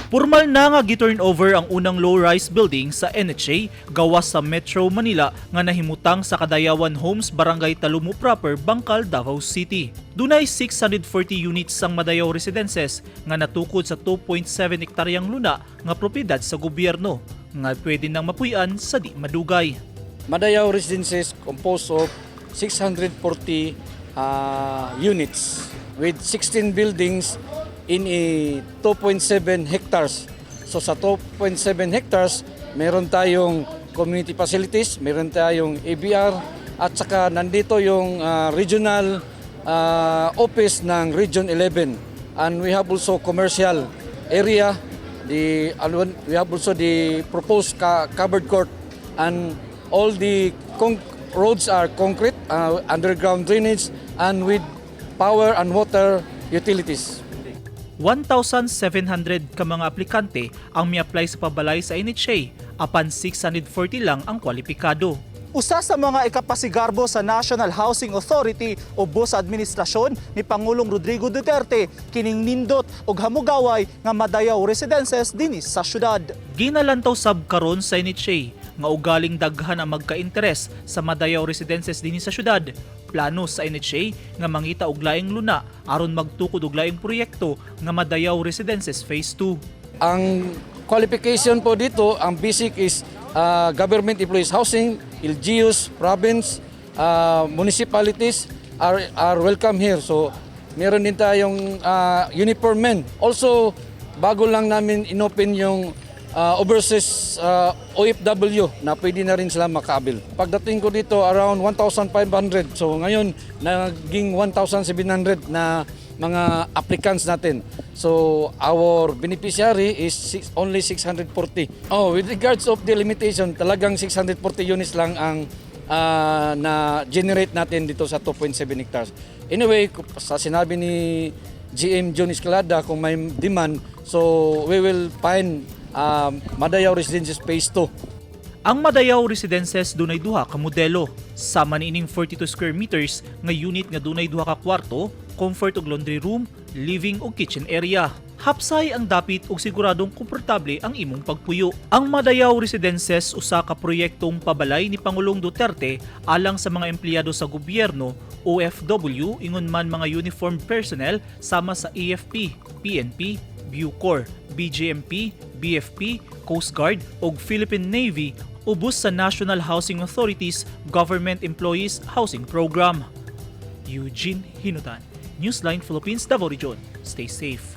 Pormal na nga gi-turn over ang unang low-rise building sa NHA gawas sa Metro Manila nga nahimutang sa Kadayawan Homes, Barangay Talomo Proper, Bangkal, Davao City. Dunay 640 units ang Madayaw Residences nga natukod sa 2.7 hektaryang luna nga propiedad sa gobyerno nga pwede nang mapuy-an sa di madugay. Madayaw Residences composed of 640 units with 16 buildings in a 2.7 hectares. So sa 2.7 hectares, meron tayong community facilities, meron tayong ABR, at saka nandito yung regional office ng Region 11. And we have also commercial area, we have also the proposed covered court, and all the roads are concrete, underground drainage, and with power and water utilities. 1,700 ka mga aplikante ang mi-apply sa pabalay sa NHA apan 640 lang ang kwalipikado. Usa sa mga ikapasigarbo sa National Housing Authority ubos sa administrasyon ni Pangulong Rodrigo Duterte kining nindot og hamugaway nga Madayaw Residences dinhi sa syudad. Ginalantaw sab karon sa NHA nga ugaling daghan ang magka-interes sa Madayaw Residences dinhi sa syudad. Plano sa NHA nga mangita og laing luna aron magtukod og laing proyekto nga Madayaw Residences Phase 2. Ang qualification po dito, ang basic is government employees housing, LGUs, province, municipalities are welcome here. So meron din tayong uniform men. Also, bago lang namin inopen yung overseas OFW na pwede na rin sila maka-avail. Pagdating ko dito, around 1,500. So ngayon, naging 1,700 na mga applicants natin. So our beneficiary is only 640. Oh, with regards of the limitation, talagang 640 units lang ang na generate natin dito sa 2.7 hectares. Anyway, sa sinabi ni GM John Escalada, kung may demand, so we will find Madayaw Residences Phase 2. Ang Madayaw Residences dunay duha ka modelo. Sama niining 42 square meters nga unit nga dunay duha ka kwarto, comfort ug laundry room, living ug kitchen area. Hapsay ang dapit ug siguradong komportable ang imong pagpuyo. Ang Madayaw Residences usa ka proyektong pabalay ni Pangulong Duterte alang sa mga empleyado sa gobyerno, OFW, ingon man mga uniformed personnel sama sa AFP, PNP, Bucor, BJMP, BFP, Coast Guard ug Philippine Navy ubos sa National Housing Authority's Government Employees Housing Program. Eugene Hinutan, Newsline Philippines, Davao Region. Stay safe.